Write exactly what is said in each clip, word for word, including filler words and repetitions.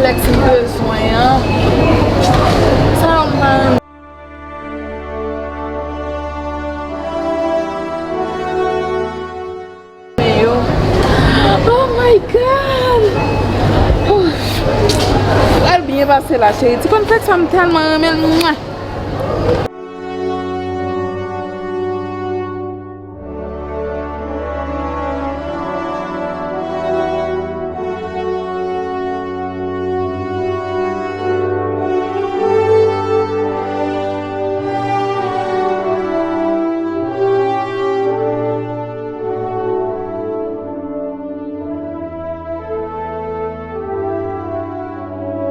Lèks m bezwen an. Sa yo m pa renmen yo. Oh my God! Pral byen pase la, cheri. Ti kòn fèt sa, m tèlman renmen l. Mwa!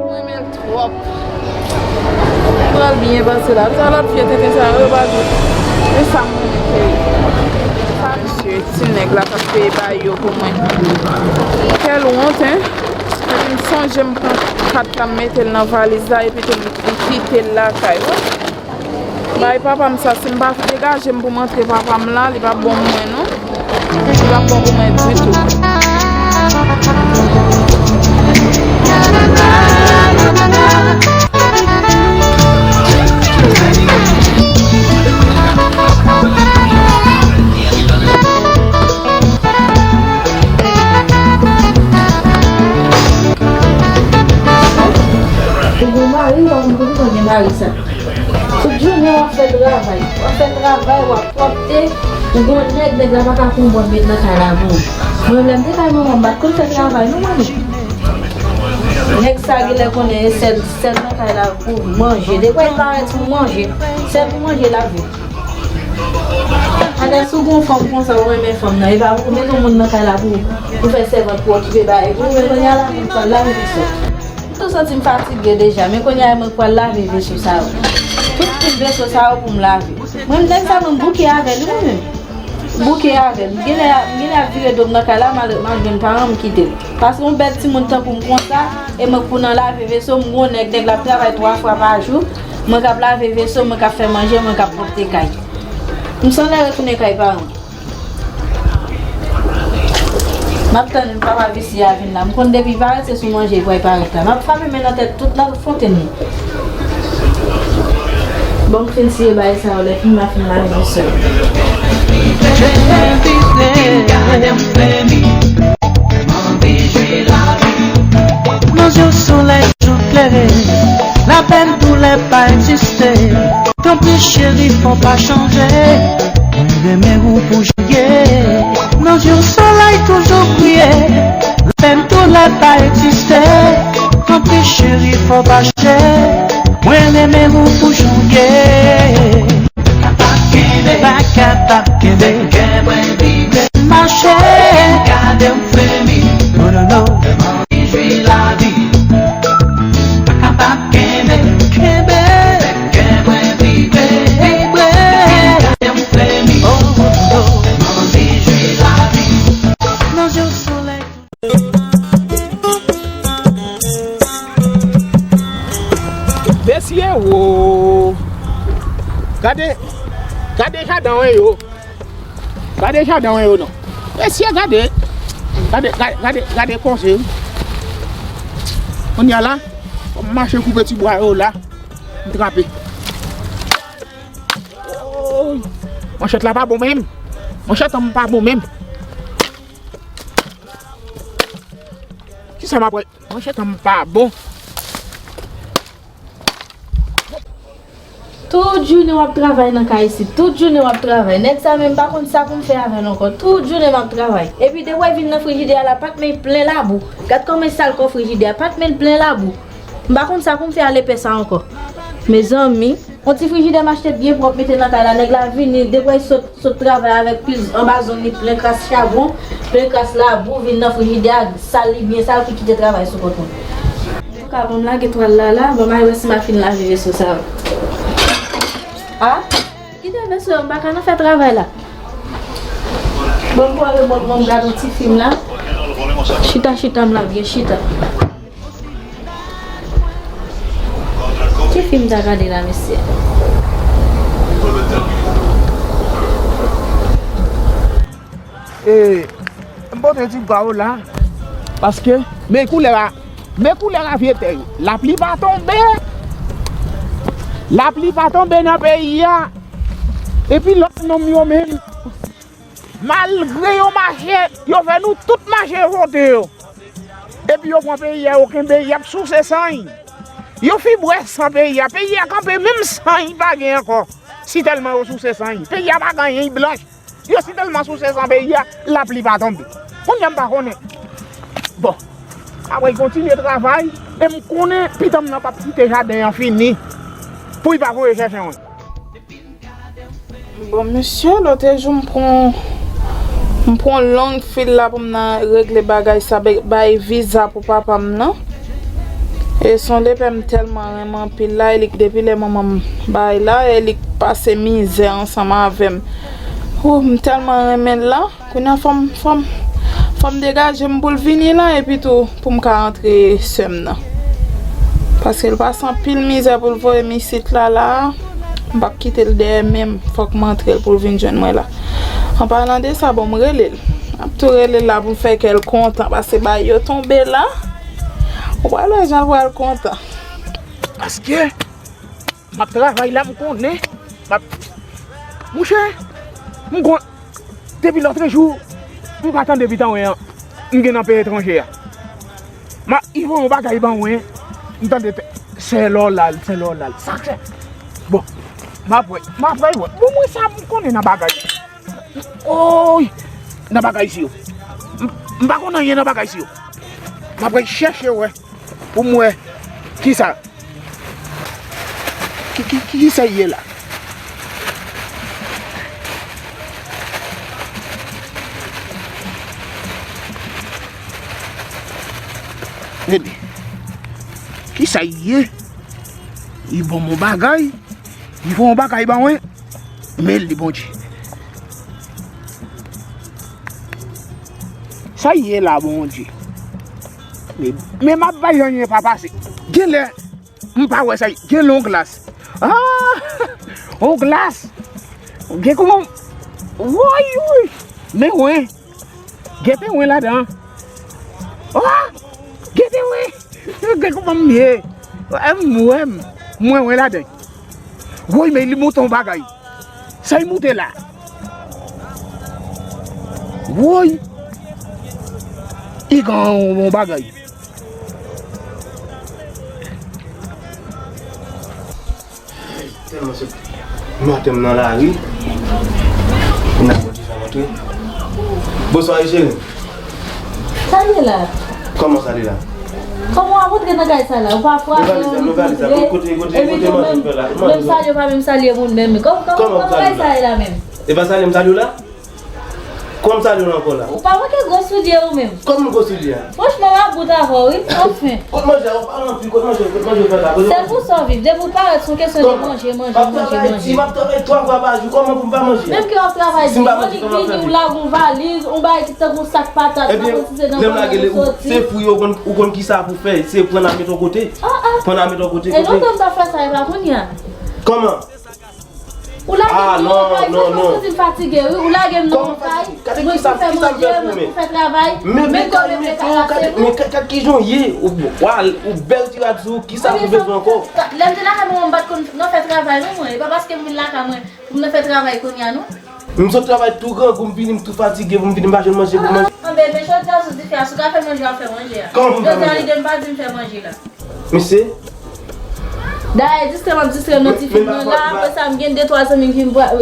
Mwen renmen l twòp. Pral byen pase la. Sa lòt fye tenten sa yo pa di. E sa m renmen fè. Sa mesye, ti nèg la k ap peye bagay yo pou mwen. Kèl wont, hein? Epi m sonje m pran kat la, m mete l nan valiz la, epi tou m kite l lakay. Bay papa m sa, si m pa degaje m pou m antre papa m la, li p ap bon pou mwen non. Li p ap bon pou mwen ditou. Ou gen mari, ou pa konn poukisa w gen mari sa. Tout jounen w ap fè travay. W ap fè travay, w ap pwòpte. Ou gen yon nèg, nèg la pa ka pran yon bòt met nan kay la pou ou. Mwen menm, lè m te kay manman m, m pa t konn fè travay non, manmi. Nèg sa genlè konnen e sèl, sèl nan kay la pou manje. Depi w parèt pou manje, sèl pou manje, lave. Atè, si w gen yon fanm konsa, ou renmen fanm nan, e pa pou mete yon moun nan kay la pou, pou fè sèvant, pou okipe bagay pou ou, men kounye a la, pou l pral lave veso. M tou santi m fatige deja, men kounye a mwen pral lave veso sa yo. Tout, tout veso sa yo pou m lave. Mwen, nèg sa, mwen bouke avè l, wi, mwen menm. Bouke avè l. M genlè, m genlè ap vire do m nan kay la, m al, m al jwenn paran m, m kite l. Paske yon bèl timoun tankou m konsa, e mwen k pou nan lave veso, m gon nèg, nèg la ap travay twa fwa pa jou, mwen k ap lave veso, mwen k ap fè manje, mwen k ap pwòpte kay. M sanlè retounen kay paran m. M ap tann papa visye a vin la. M konn depi parèt se sou manje li pral parèt la. M ap frape men nan tèt tout Lafontenn yo. Bon, m fin siye bagay sa yo, lè fin m a fin lave sou. Nan zye w solèy toujou klere, lapenn doulè pa egziste. Tanpri cheri, fò pa chanje. Mwen renmen ou pou jan w ye. Nan zye w solèy toujou briye, lapenn doulè pa egziste. Tanpri cheri, fò pa chanje. Mwen renmen ou pou jan w ye. Pa kapab kenbe, pa kapab kenbe. Mache. Gade m fremi. Oh, non, non. Tèlman anvi jwi lavi. Pa kapab kenbe, kenbe. Kè mwen vibre, vibre. Gade m fremi. Oh, oh, oh. Tèlman anvi jwi lavi. Nan zye w solèy. Mesye, wo. Gade, gade jaden yo. Gade jaden yo non. Mesye, gade. Gade, gade, gade, gade konse. Kounye a la, fò m mache koupe ti bwa yo la. M trape. Oy. Manchèt la pa bon menm. Manchèt an m pa bon menm. Kisa m ap wè? Manchèt an m pa bon. Tout jounen w ap travay nan kay isit. Tout jounen w ap travay. Nèg sa menm m pa konn sa pou m fè avè l ankò. Tout jounen m ap travay. Epi depi w vin nan frijidè a la, pa t men plen labou. Gad kòman sal kò frijidè a. Pa t men plen labou. M pa konn sa pou m fè a lepè sa ankò. Mezanmi, yon ti frijidè m achte byen pwòp mete nan kay la. Nèg la vini, depi w sot sot travay avèk pil anba zòn li plen kras chabon, plen kras labou, vin nan frijidè a, sal li byen sal, pou kite travay sou kont mwen. Antouka, bon, m lage twal la la, bon, m al wè si m a fin lave veso sa yo. A? Kite veso yo, m pa ka nan fè travay la. Bon, m pral remòt mwen, m gade yon ti fim la. Chita, chita, m la byen chita. Ki fim ta gade la, mesye? E, m pote ti bwa w la. Paske, men koulè a, Men koulè ravye tè yo. Lapli pa tonbe. Lapli pa tonbe nan peyi a. Epi lòt nonm yo menm, malgre yo mache, yo fè nou tout mache vote yo. Epi yo pran peyi a, yo kenbe, y ap souse san y. Yo fin bwè san peyi a. Peyi a kanpe menm san y pa gen ankò. Si tèlman yo souse san y. Peyi a pa gen anyen, y blanch. Yo si tèlman souse san peyi a, lapli pa tonbe. Kounye a m pa konnen. Bon, apre y kontinye travay, e m konnen pitit m nan p ap kite jaden an fini pou y pa voye chèche mwen. Bon, mesye, lòt jou m pran, m pran long fil la pou m nan regle bagay sa, bay viza pou papa m nan. E se yon lepè m tèlman renmen anpil la, e li depi lè manman m bay la, e li pase mizè ansanm avè m. Ou, m tèlman renmen l la. Kounye a fò m, fò m, fò m degaje m pou l vini la, epi tou pou m ka antre sè m nan. Paske l pase anpil mizè pou l voye m isit la, la. M p ap kite l dèyè menm, fòk m antre l pou l vin jwenn mwen la. An palan de sa, bon, m rele l. M ap tou rele l la pou m fè kè l kontan, paske bagay yo tonbe la. Ou pral wè jan l pral kontan. Paske m ap travay la, m konnen. M ap, mouche, m kon, depi lòtrejou, m pa tande pitanwen an m gen nan peyi etranje a. M a, i voye yon bagay ban mwen, m tande sè lò l al, sè lò l al. Sa k fè? Bon, m ap wè, m ap wè, wè. Bon, mwen sa m konnen nan bagay. Oy! Nan bagay si yo. M, m pa konn anyen nan bagay si yo. M ap wè, chèche wè. Pou m wè kisa, ki, ki, ki, kisa l ye la. Tande. Kisa l ye? Li ban m yon bagay. Li fè yon bagay ban mwen. Men li, Bondye. Sa ye la, Bondye? Men, men m ap bay anyen pa pase. Genlè, m pa wè sa ye. Genlè yon glas. Ah! Yon glas. Gen kòman. Woy, woy. Men wen. Gen te wen ladan. Ah! Gen te wen. Gen kòman m ye. M wè m. M wè wen ladan. Woy, men li moute yon bagay. Sa y moute la? Woy! I gen yon bagay. Tèlman sot maten m nan lari. N ap kontinye rantre. Bonswa, wi, cheri. Sa ye la? Kòman sa ye la? Kòman w ap rantre nan kay sa la? Ou pa frape, ou pa boule. Kote, kote, kote manje m fè la? Menm salye, ou pa menm salye moun menm. Kòman, kòman kay sa ye la menm? E pa salye m salye w la? Kòman m salye w la ankò la? Ou pa manke gwo soulye ou menm. Kòman m gwo soulye a? Franchman, m about avè w, wi, anfen. Kot manje a? Ou pale anpil, kot manje, kot manje w fè la? Sèl pou sa w viv. Depi w parèt, se yon kesyon de manje, manje, manje, manje. M ap travay twa fwa pa jou, kòman pou m pa manje? Menm ke w ap travay di, yon ligini, ou lage yon valiz, yon bagay ki tankou sak patat, pa konn si se nan kòman yo soti. Se fou yo, ou konn, ou konn kisa pou fè, se pran nan met yon kote. Pran nan met yon kote. E lontan m t ap fè sa, e pa kounye a. Kòman? Ou lage m nan yon kay, franchman, m santi m fatige, wi. Ou lage m nan yon kay, mwen pou fè manje, mwen pou fè travay, men kòm mwen fè kay la, se vre. Men gade kijan w ye, ou bèl ti rad sou ou, kisa pou bezwen ankò? Lè m te lakay manman m, m pa t konn nan fè travay non mwen. E pa paske m vin lakay mwen pou m nan fè travay kounye a non. M sot travay tou grangou, m vini, m tou fatige, pou m vini m pa jwenn manje pou manje. Anben, men jodi a sou dife a, si w ka fè manje, w ap fè manje a. Kòman pou m fè manje? Jodi a li di m pa di m fè manje la. Mesye. Dayè, distrè m ap distrè m nan ti fim nan la, apre sa m gen de twa zanmi m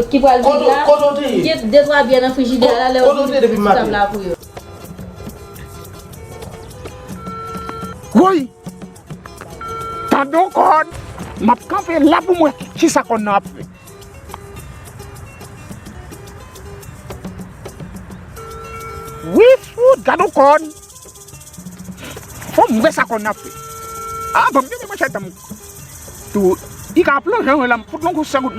ki pral vin la. M gen de twa byè nan frijidè a la, lè yo vini m met sou tab la pou yo. Woy! Tande yon kòn! M ap kanpe la pou m wè kisa kòn nan ap fè. Wi, fout, gade yon kòn! Fò m wè sa kòn nan ap fè. A, ban m gade manchèt an m tou. I ka plonje mwen la, m fout l yon kou san goud.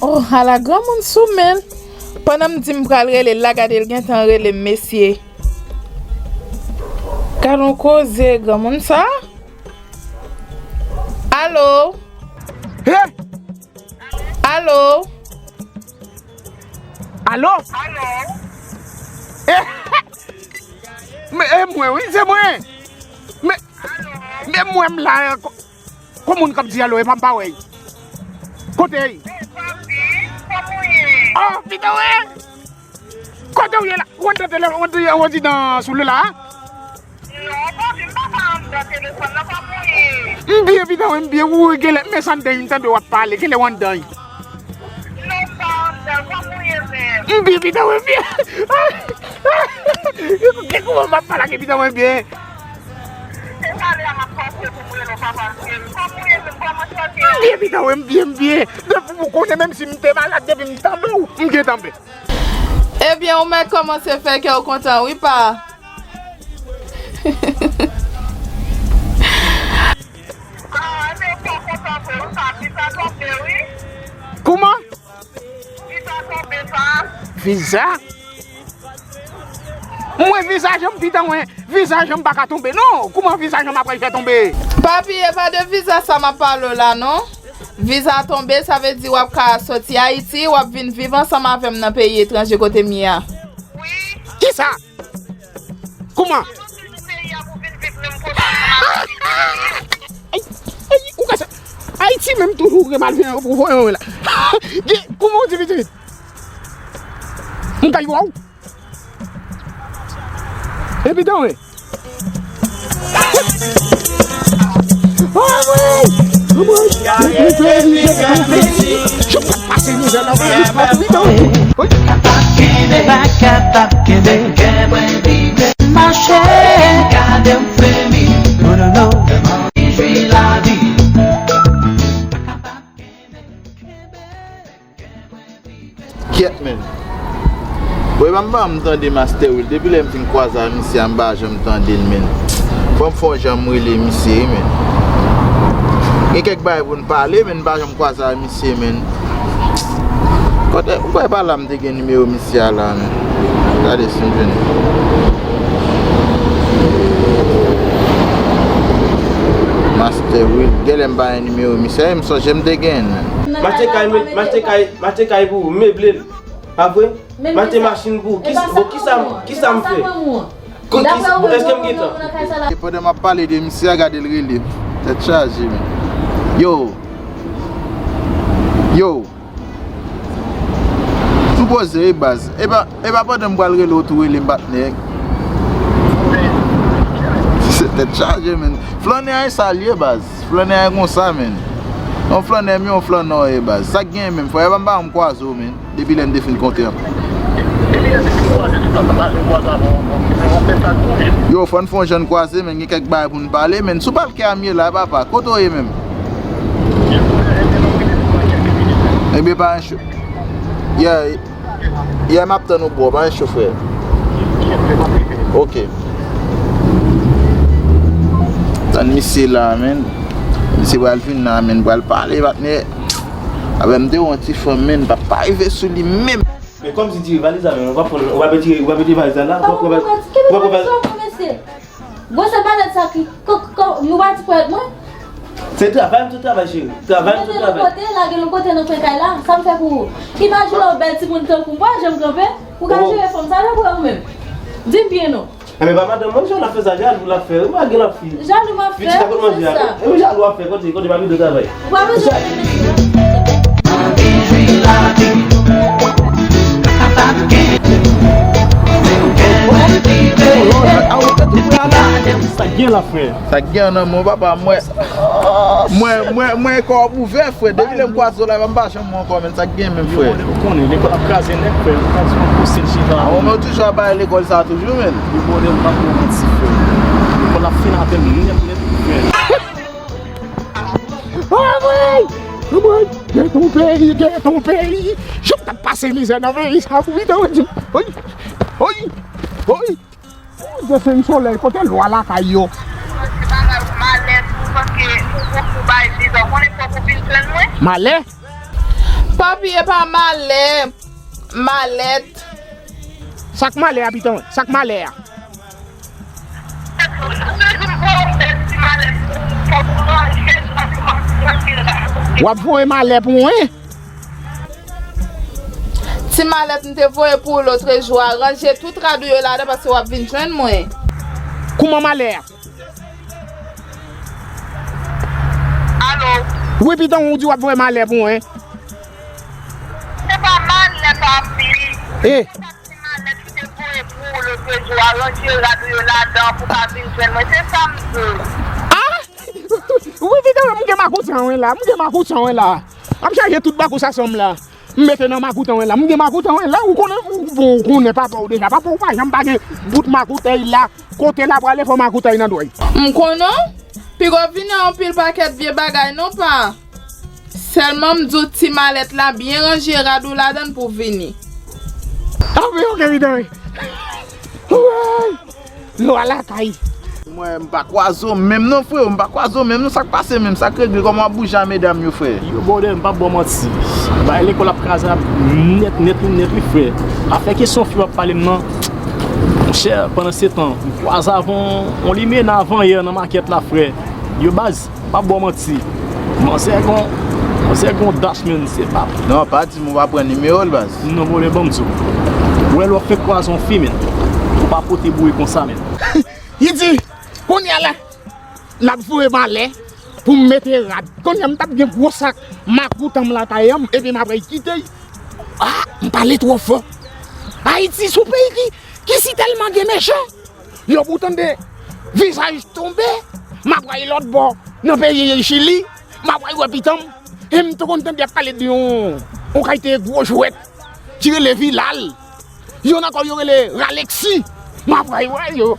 Oh, ala granmoun sou men l. Pandan m di m pral rele l la, gade l gentan rele m, mesye. Gade yon koze, granmoun sa. Alo? He! Alo? Alo? Alo? Men, e mwen, wi, se mwen. Men, men mwen, m la, ko-, kon moun k ap di alo, e pa m pa wè l. Kote l? Oh, pito, wi! Kote w ye la? Ou anndan telefòn, ou anndan, ou anndan sou li la? Non, papi, m pa ka anndan telefòn nan, pa mouye. M byen, pito, wi, m byen, ou genlè, men sa anndan, m tande w ap pale, genlè w anndan. Non, m pa anndan, pa mouye menm. M byen, pito, wi, m byen. Kouman m ap pale ak pito, wi, m byen. Se pale a m ap pase pou mwen, non, papa, m byen. Pa mouye menm, kòman sòti a? M byen, pito, wi, m byen, m byen. Depi ou konnen, menm si m te malad, depi m tande w, m gentan byen. Ebyen, ou mèt kòmanse fè kè w kontan, wi, pa. Ah, ebyen, ou fè w kontan vre, wi, pa, viza tonbe, wi. Kouman? Viza tonbe, pa. Viza? Mwen, viza janm pito, mwen, viza janm pa ka tonbe, non. Kouman viza janm ap fè tonbe? Papi, e pa de viza sa m ap pale w la, non. Viza tonbe, sa vle di w ap ka sòti Ayiti, w ap vin viv ansanm avè m nan peyi etranje kote m ye a. Kisa? Kouman? Ay, ay, ou ka sa? Ayiti menm toujou ou gen malveyan pou voye w la. Gen, kouman w di vit vit? M kay wè w. Epi tanwe. Anmwey! Anmwey! Anmwey! Anmwey! Pase mizè nan peyi, pase mizè. Pa kapab kenbe, pa kapab kenbe. Mache. Gade m femi. Oh, non, non. Jwi lavi. Kyèt, menn. Bon, e pa m pa m tande Master Will. Depi lè m fin kwaze a misye a, m pa janm tande l, menn. Fò m fè yon jan m rele misye, wi, menn. Gen kèk bagay pou n pale, menn, m pa janm kwaze a misye, menn. Kote, ou kwè pa la m te gen nimewo misye a la, menn. Gade si m jwenn. Master Will. Genlè m pa gen nimewo misye a, m sonje m te gen, menn. M achte kay, m achte kay, m achte kay pou ou, m meble l. Pa vre? M achte machin pou ou. Kisa, bon, kisa, kisa m fè? Ko-, kisa, bon, èske m gen tan? E pandan m ap pale de misye a, gade l rele. Tèt chaje, menn. Yo. Yo. Nou poze, wi, baz. E pa, e pa pandan m pral rele w tou rele m, patnè. Se tèt chaje, menn. Flannè a e sa l ye, baz. Flannè a e konsa, menn. Yon flannè, m yon flannè w ye, baz. Sa k genyen menm, frè? E pa m pa janm kwaze w, menn. Depi lè n te fin kontre an. Yo, fò n fè yon jan n kwaze, menn. Gen kèk bagay pou n pale, menn. Sou palkè a m ye la, papa. Kote w ye menm? Ebyen, pa yon cho-, yeah, yeah, m ap tann ou bro, pa yon cho, frè. Ok. Tann misye la, menn. Misye pral vin la, menn, pral pale, patnè. Avè m te wè yon ti fanm, menn, pa, pa rive sou li menm. Men kòmsi tire valiz la, menn, ou pa pran, ou pa retire, ou pa retire valiz la, la, ou pa pran valiz, ou pa pran valiz. Gwosè malèt sa ki, ko, ko, nou pa di kwè mwen. Se travay m sot travay, cheri. Travay m sot travay. Mete l yon kote, lage l yon kote nan kwen kay la. Sa m fè pou ou? Imajine w bèl timoun tankou m, pa janm kanpe. Ou ka jere fanm sa, jan pou ou menm. Di m byen non. Enben, pa madanm mwen, jan l ap fè sa, jalou l ap fè. Ou pa gen lòt fi. Jalou m ap fè, pitit la, kot manje a? Enben, jalou ap fè, kote, kote papi de travay. Ou pa bezwen. Sa gen la, frè. Sa gen nan men w, papa, mwen. Mwen, mwen, mwen kò ouvè, frè. Depi lè m kwaze w la, m pa janm wè w ankò, men sa gen menm, frè. Ou konnen, lekòl ap kraze nèt, frè. Ou pa di yon konsèy chita. A, mwen toujou ap bay lekòl sa toujou, men. Ou konnen, m pa pou manti, frè. Lekòl ap fin avè m nèt, nèt, frè. Anmwey! Anmwey! Gen ton peyi, gen ton peyi! Jan m t ap pase mizè nan peyi sa, pou pito w di m. Oy! Oy! Oy! Ou de se yon solèy, kote lwa lakay yo? Malè pou ou, paske ou, ou, ou bay viza, ou konnen fòk ou vin jwenn mwen. Malè? Papi, e pa malè. Malèt. Sa k malè a, piton? Sa k malè a? W ap voye malè pou mwen? Ti malèt m te voye pou ou lotrejou a, ranje tout rad ou yo ladan paske w ap vin jwenn mwen. Kouman malè a? Alo? Wi, pitan, ou di w ap voye malè pou mwen. Se pa malè, papi. E? Se pa ti malè ki te voye pou ou lòt jou a, ranje rad ou yo ladan pou ka vin jwenn mwen. Se sa m di w. A? Wi, pitan, m gen makout anwen la. M gen makout anwen la. M ap chaje tout bakou sa sanm la. M mete nan makout anwen la. M gen makout anwen la. Ou konnen, ou, ou konnen papa w deja. Papa w pa janm pa gen bout makoutay la. Kote l ap prale, fò makoutay nan dwèt. M konnen w, piga w vini a yon pil pakèt vye bagay non pa. Sèlman m di w ti malèt la byen ranje rad ou ladan l pou w vini. A wi, oke, pitan. Woy! Lwa lakay. Mwen, m pa kwaze w menm non, freo, m pa kwaze w menm non, sa k pase menm, sa k regle, kòman w ap bouje a medam yo, frè? Yo, brother, m p ap ba w manti. Bagay lekòl ap kraze ap nèt, nèt, wi, nèt, wi, frè. Afè kesyon fi w ap pale m nan, monchè, pandan se tan, m kwaze avè yon, yon limena avan yè nan makèt la, frè. Yo, baz, m p ap ba w manti. Manzè gon, manzè gon dash, man, se pa. Non, pa di m ou pa pran nimewo l, baz. Non, brother, ban m di w. Ou wè lè w fenk kwaze yon fi, man, ou pa pote boure konsa, man. Li di, kounye a la, l ap voye malè pou m mete rad. Kounye a m t ap gen gwo sak makout an m lakay an m, epi m ap kite. A, m pale twò fò. Ayiti se yon peyi ki, ki si tèlman gen mechan. Yo pou tande vizaj tonbe, m ap pral lòt bò, nan peyi Chili, m ap pral wè pitan m. E m te konn tande y ap pale de yon, yon kalite gwo jwèt ki rele Vilal. Youn ankò yo rele Raleksi. M ap pral wè yo.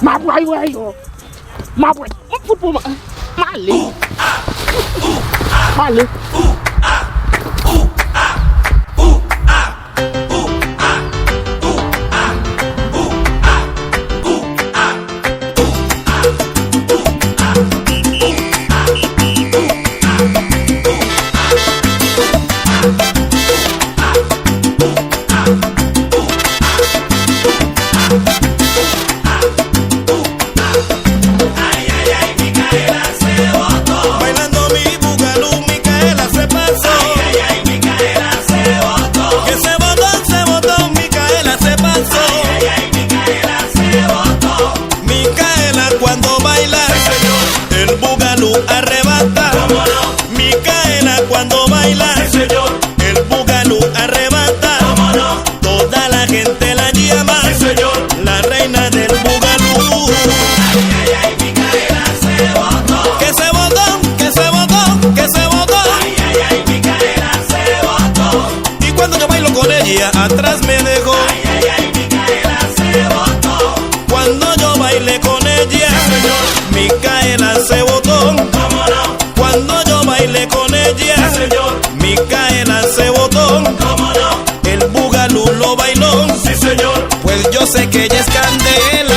M ap pral wè yo. M ap wè. M ap fout pou m. M ale. M ale. Bailando mi bugalú, Micaela se pasó. Ay, ay, ay, Micaela se botó. Que se botó, se botó, Micaela se pasó. Ay, ay, ay, Micaela se botó. Micaela cuando baila, sí, señor, el bugalú arrebata. ¿Cómo no? Micaela cuando baila, sí, señor, el bugalú arrebata. ¿Cómo no? Toda la gente la llama, sí, señor, la reina del bugalú. Ay, ay, ay, Micaela se botó. Que se botó, que se botó, que se botó. Ay, ay, ay, Micaela se botó. Y cuando yo bailo con ella, atrás me dejó. Ay, ay, ay, Micaela se botó. Cuando yo bailé con ella, sí, señor, Micaela se botó. ¿Cómo no? Cuando yo bailé con ella, sí, señor, Micaela se botó. ¿Cómo no? El bugalú lo bailó. Sí, señor. Pues yo sé que ella es candela.